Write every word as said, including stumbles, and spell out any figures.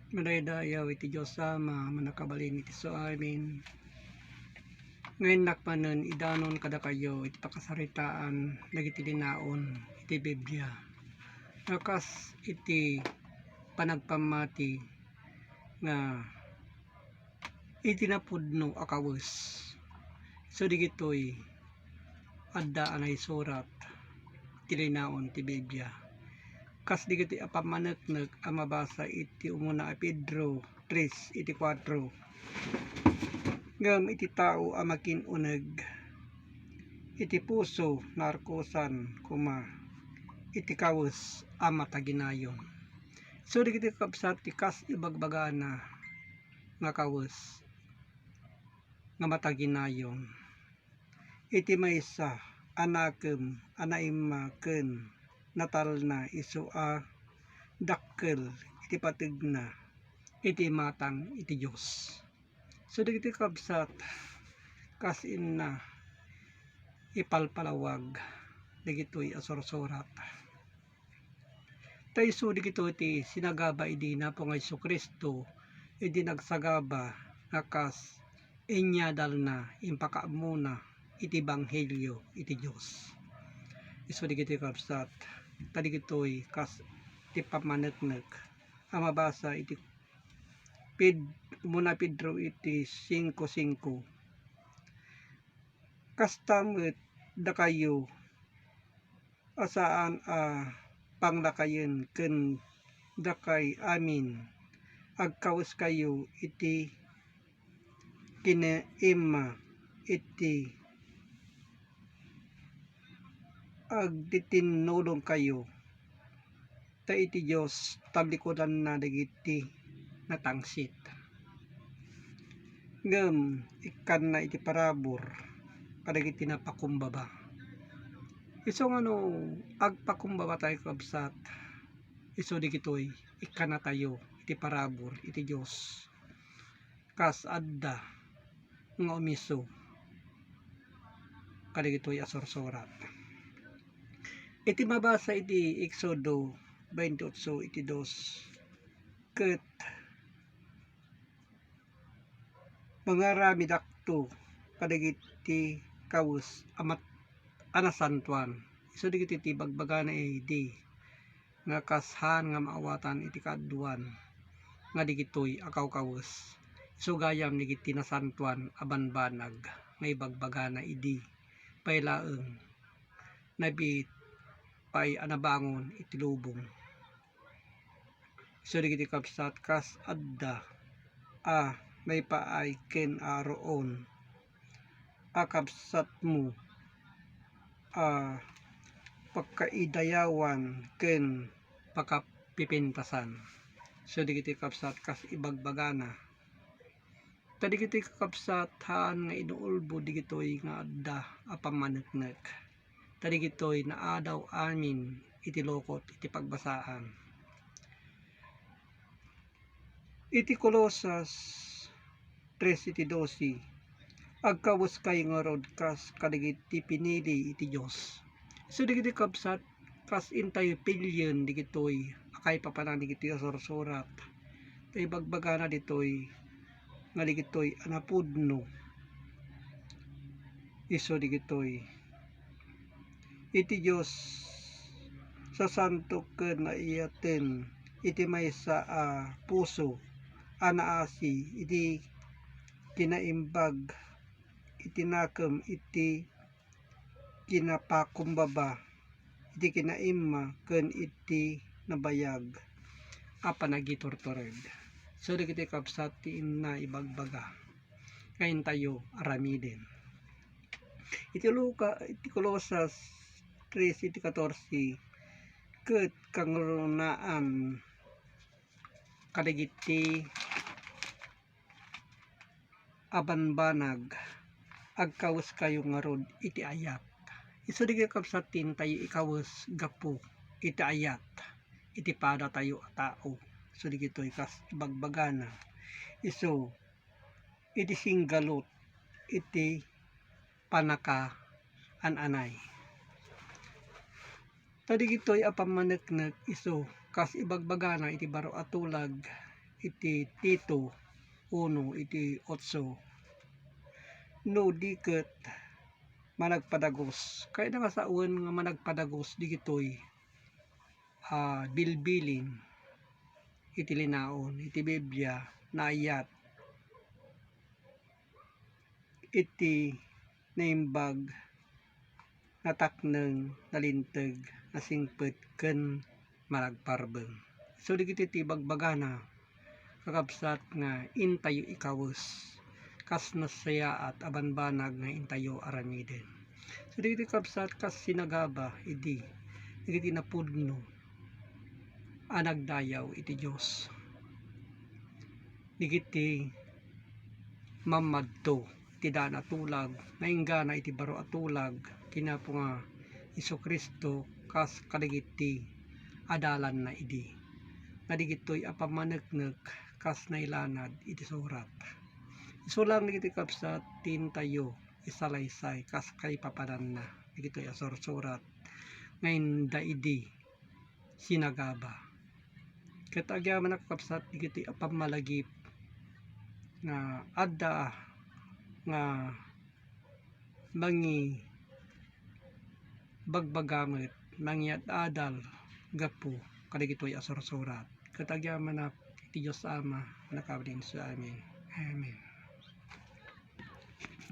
Madaydayaw iti Dios Ama, mannakabalin iti suamin. Nga innak manen idanon kadakayo iti pakasaritaan dagiti linaon iti Biblia. Nga kas iti panagpammati nga iti napudno a kawes. So, digitoy adda a naisurat ti linaon ti Biblia. Kas digitoy a pammaneknek a mabasa iti umuna a Pedro tres iti kuatro. Ngem iti tao a makin-uneg iti puso, naarkosan koma iti kawes a mataginayon. So, digitoy kabsat ti kas ibagbagana nga kawes nga mataginayon. Iti maysa a nakem a naimma ken natalna isu a dakkel iti pategna iti imatang iti Dios. So, dagiti kabsat, kas inna ipalpalawag dagitoy a sursurat. Ta isu dagitoy ti sinagaba idi napo nga Jesu-Cristo, idi nagsagaba nga kas inyadalna impakaammona iti ebanghelio iti Dios. Isu dagitoy kabsat, ta dagitoy kas ti pammaneknek a mabasa iti Ped-, umuna Pedro iti singko singko. Kasta met dakayo a saan a panglakayen ken dakay amin, agkaweskayo iti kinaimma iti agtitinnulongkayo, ta iti Dios talikudanna dagiti natangsit. Ngem ikkanna iti parabur kadagiti napakumbaba. Isu nga no agpakumbabatayo, kabsat, isu dagitoy ikkannatayo iti parabur iti Dios, kas adda nga umisu kadagitoy a sursurat. Iti mabasa iti Exodo twenty-eight iti dos, ket mangaramidakto kadagiti kawes a mat-, a nasantoan. Isu dagiti ti bagbagana idi nga kas haan nga maawatan iti kaaduan nga dagitoy a kawkawes. Isu gayam dagiti nasantoan a banbanag nga ibagbagana idi pay laeng nabiit pay a nabangon iti lubong. Isu dagiti kabsat, kas adda a maipaay ken Aaron a kabsatmo a pagkaidayawan ken pakapipintasan. So, dagiti kabsat, kas ibagbagana. Ta dagiti kakabsat, haan nga inuulbod dagitoy nga adda a pammaneknek. Ta dagitoy naadaw amin iti lukot iti pagbasaan. Iti Colosas tres iti doce, agkaweskayo ngarud kas kadagiti pinili iti Dios. So, dagiti kabsat, kas intayo pilien dagitoy a kaipapanan dagitoy a sursurat. Ta ibagbagana ditoy nga dagitoy a napudno. Isu dagitoy iti Dios sasanto ken naiyaten iti maysa a puso a naasi iti kinaimbag, iti nakem, iti kinapakumbaba, iti kinaimma, ken iti nabayag a panagiturtured. So, dagiti kabsat ti inna ibagbaga nga intayo aramiden. Iti Luka, iti Colosas tres iti katorse, ket kangrunaan kadagiti a banbanag, agkaweskayo ngarud iti ayat. Isu dagiti kabsat ti intayo ikawes gapu iti ayat iti padatayo a tao. Isu dagitoy kas ibagbagana. Isu iti singgalut iti pannakaananay. Ta dagitoy a pammaneknek isu kas ibagbagana iti baro a tulag, iti Tito uno iti otso. No di ket managpadagus, kayatna nga sawen nga managpadagus digitoy a bilbilin iti linaon iti Biblia, naayat iti Naimbag, natakneng, nalinteg, nasingpet, ken managparbeng. So, dagiti ti ibagbagana, kakabsat, nga intayo ikawes, kas nasayaat a banbanag nga intayo aramiden. So, dagiti kabsat, kas sinagaba idi dagiti napudno a nagdayaw iti Dios. Dagiti mammadto iti daan a tulag, nainggana iti baro a tulag, kinapo nga Jesu-Cristo kas kadagiti adalanna idi. Nga digitoy a pammaneknek kas nailanad iti surat. Isu lang dagiti kabsat ti intayo isalaysay kas kaipapananna dagitoy a sursurat nga inda idi sinagaba. Ket agyamanak, kakabsat, dagitoy a pammalagip nga adda nga mangibagbaga met, mangiad-adal gapu kadagitoy a sursurat. Ket agyamanak iti Dios Ama, a nakabalin sa amin. Amen.